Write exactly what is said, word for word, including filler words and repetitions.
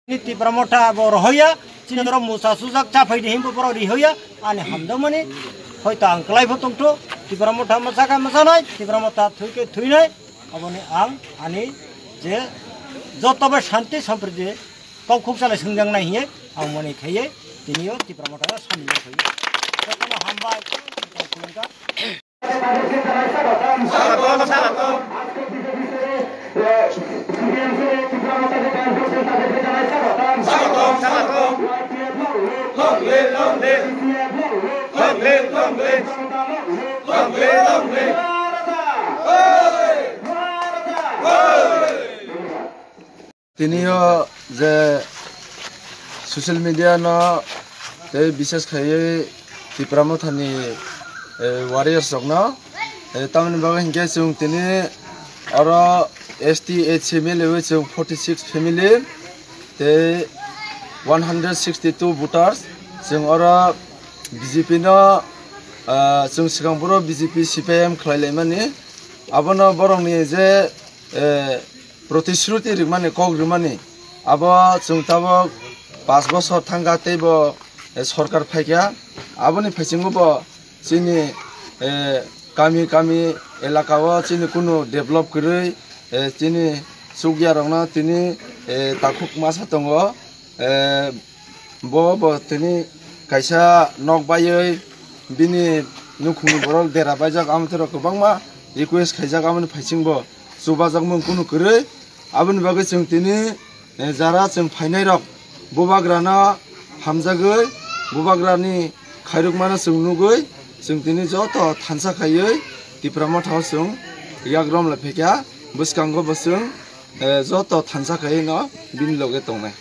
Ni Tipra Motha bo rohoya, chini oro musa sujak chaphai di himbo borok rihoya, ani hamdamani, hoito ang kwlai pho tongtho, Tipra Motha masaka masanai, Tipra Motha thuike thuinai, aboni ang ani je joto bai shanti sampriti kok khuk salai swngjak nai hiye, ang mani khaiye, tiniyo Tipra Motha no samung khaye. Jotono hambai, khulumkha. স্বাগতম, স্বাগতম। স্বাগতম, স্বাগতম। Long live, long live। Long live, long live। Long live, long live। Tini o je social media no tei bises khaiwi Tipra Motha ni, eh, warriors rok no, eh, tamoni bagwi hinkhe chwng tini oro S T H C miliwi chwng forty six family tei one hundred sixty two voters chwng oro B J P no, ah, chwng swkang boro B J P C P I M khlai laimani abono borokni je, eh, protishruti rimani, kok rimani, abo chwng tabok panch bosor thangkha teibo, eh, sorkar phaikha. Aboni phaisingo bo chini, eh, kami kami elaka o chini kunu develop kwrwi, eh, chini chukya rokno tini, eh, takhuk masa tongo. Eh, bo, bo tini kaisa nok baiwi bini nukhungni borok dera baijak, amtwrok kwbangma request khaijak, aboni phaisingo chubajakmung kunu kwrwi. Aboni bagwi chwng tini, eh, jara chwng phainairok bubagrano hamjagwi, bubagrani khairokmano chwng nugwi, chwng tini joto thansa khaiwi Tipra Motha o chwng yak rom lai phaikha. Bwskango bo chwng, eh, joto thansa khaiwi no bini loge tongnai.